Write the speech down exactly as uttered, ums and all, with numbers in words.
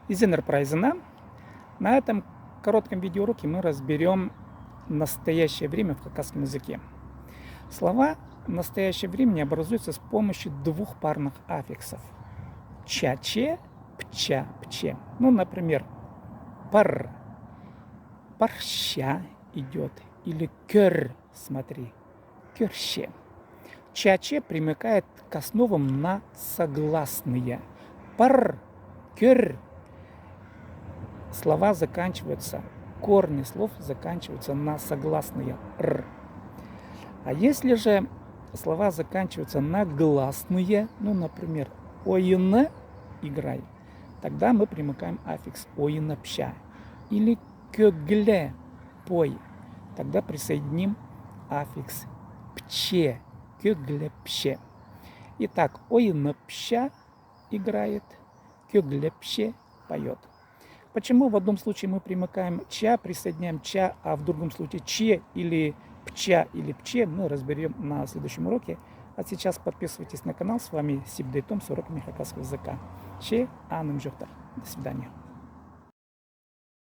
Изеннер прайзына. На этом коротком видеоуроке мы разберём настоящее время в хакасском языке. Слова настоящего времени образуются с помощью двух парных аффиксов. Чаче, пча, пче. Ну, например, пар. Парча идёт. Или кӧр, смотри. Кӧрче. Чаче примыкает к основам на согласные. Пар, кӧр. Слова заканчиваются, корни слов заканчиваются на согласные р. А если же слова заканчиваются на гласные, ну, например, ойна, играй, тогда мы примыкаем аффикс ойнапча. Или кӧгле, пой. Тогда присоединим аффикс пче, кӧглепче. Итак, ойнапча, играет, кӧглепче, поёт. Почему в одном случае мы примыкаем ча, присоединяем ча, а в другом случае че или пча или пче, мы разберём на следующем уроке. А сейчас подписывайтесь на канал. С вами Сибдей Том с уроками хакасского языка. Че, аның чоохтар. До свидания.